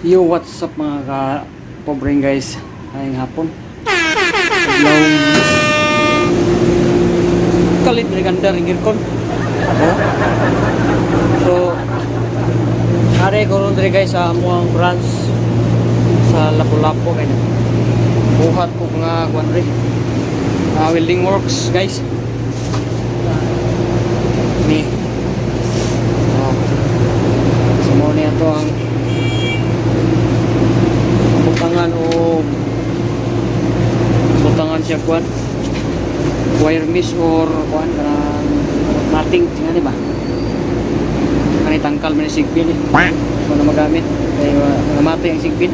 Yo, what's up mga ka pobreng guys? Ngayong hapon. Adlaw. Kalit ni ganda ring aircon. Oh. So, are ko ron diri guys sa amuang branch sa Lapu-Lapu kay na. Buhat ko nga kuan diri. Ah, welding works guys. Ni. Oh. So, mo ni ato ang butangan o butangan siya kuan wire mesh or kuan kanang matting tingnan ba kani tangkal man ni sigbin eh kung na magamit kay namatay ang sigbin.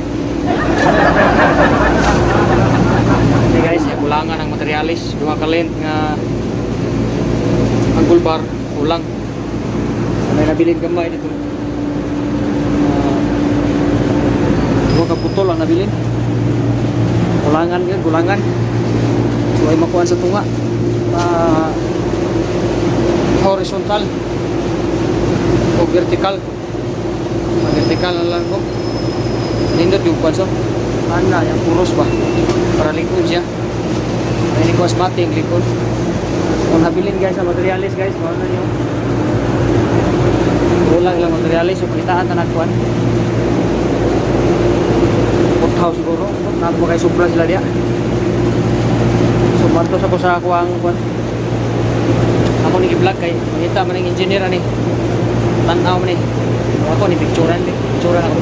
Okay guys, eh, kulangan ang materialis, duha ka length nga ang bar kulang. May nabilin gamay dito. Ah, duha ka putol ang nabilin. Kulangan yun, kulangan. So ay makuha sa tunga. Ah, horizontal o vertical. Ah, vertical na lang ko. Nindot yung kwan so. Ana, yung puros ba? Para likod siya. Ay ni kuwas mating likod. Kung habilin guys sa materialis guys, mao na niyo. Kulang lang materialis, so palitaan ta nagkuan. Putaw siguro, nagmo kay sobra sila diya. So manto sa ko sa kuang kuan. Ako ni vlog kay mangita man ang engineer ani. Tan-aw man ni. Ako ni picturean ni, picturean ako.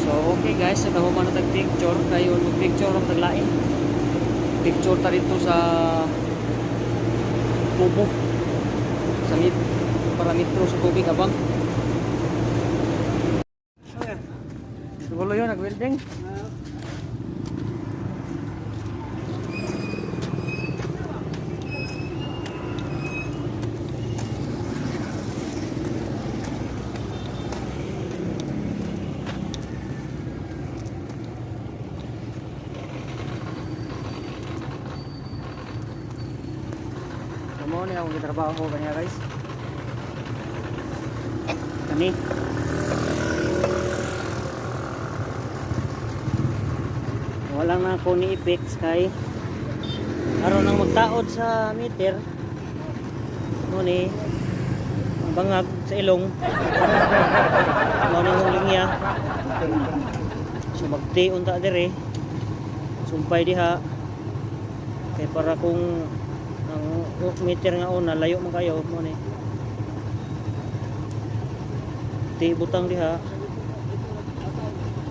So okay guys, sa taho man tag picture kayo mag picture ang taglain. Picture ta dito sa tubo sa mit parametro sa tubig abang. Tulo yun, nag-welding. Kamo ni akong gitrabaho ko kanya guys. Kani. Wala na ako ni i-fix kay aron nang magtaod sa meter mo ni ang bangag sa ilong mo ni ang linya. So magti unta dire, sumpay diha kay para kung ang meter nga una layo man kayo mo ni ti butang diha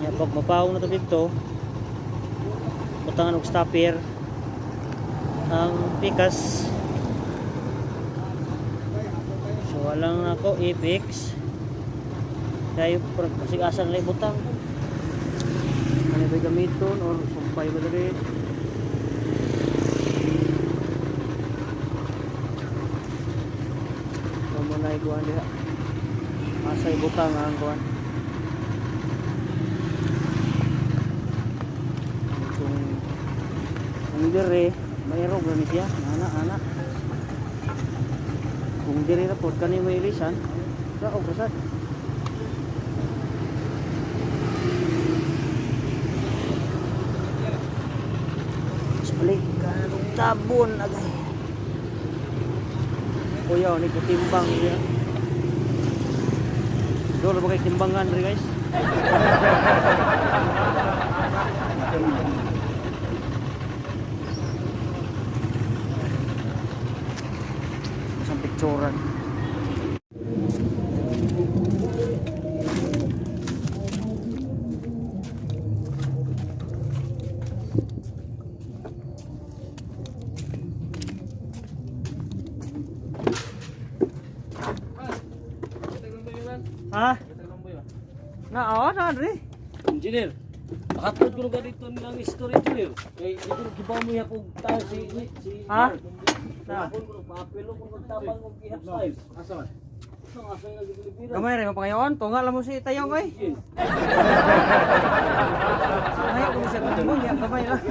nya pag mapawong na to dito, butangan og stopper ang pikas. So walang ako i-fix kay basig asa na lang ibutang, ano ba gamiton or sumpay ba diri. So mo na ikuan diha asa ibutang ang kuan kung ang dire mayroon gani siya ana ana kung dire ra pod kani may ilisan sa og rasad. Balik ka og tabon agay. Kuya, ni ko timbang niya. Dolo ba kay timbangan ri guys? Isang picturean. Ha? Na, oh, na, Andre. Engineer, makatod ko na dito nilang story engineer. Kay dito gibaw mo yakog tayo si si Ha? Na. Ako ko paapilo ko magtabang og ihap styles. Asa man? Asa asa nga gilibira. Gamay rin mo pangayon. Tunga lang mo si Tayong oy. Ayaw ko siya kung niya gamay lang.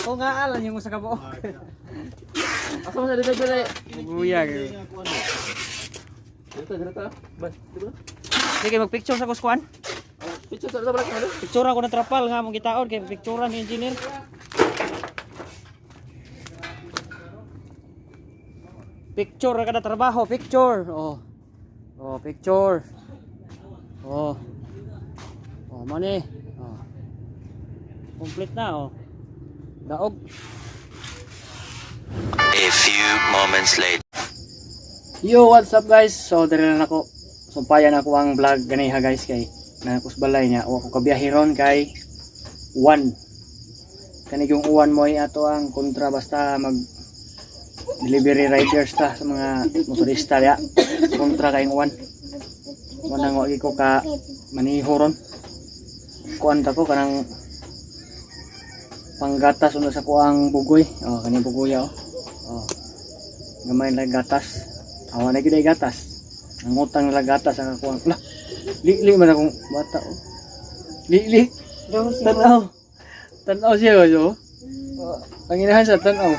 Tunga lang yung sa kabuok. Asa man sa dito dito? Buya kayo. Dito, dito. Ban, dito. Sige, magpicture sa kuskuan. Picture sa balak na. Picture ako ng trapal nga mong gitaon kay picturean ni engineer. Picture ra kada trabaho, picture. Oh. Oh, picture. Oh. Oh, mani. Oh. Complete na oh. Daog. A few moments later. Yo, what's up, guys? So, diri na nako. Sumpayan ako ang vlog ganiha, guys, kay nakusbalay niya. O ako kabiyahe ron kay 1. Kani yung uwan mo ay ato ang kontra basta mag delivery riders ta sa mga motorista ya. Kontra kayong uwan. Wala nga ko ka maniho ron. Kuan ta ko kanang panggatas una sa kuang bugoy. Oh, kani bugoy oh. Oh. Gamay lang gatas. Awa na gyud ay gatas. Nangutang nila gatas ang akuang. Lah. Li-li man akong bata oh. Li-li. Tanaw. Tanaw siya oh. Oh, ang inahan sa tanaw.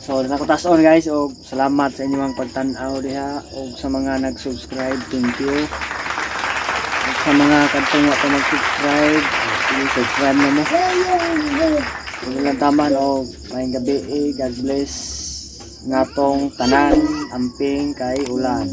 So, nako on guys, og salamat sa inyong pagtan-aw diha og sa mga nag-subscribe, thank you. Ug sa mga kadtong wa pa mag-subscribe, sige, subscribe na mo. Kung lang taman og maayong gabi eh, God bless ngatong tanan, amping kay ulan.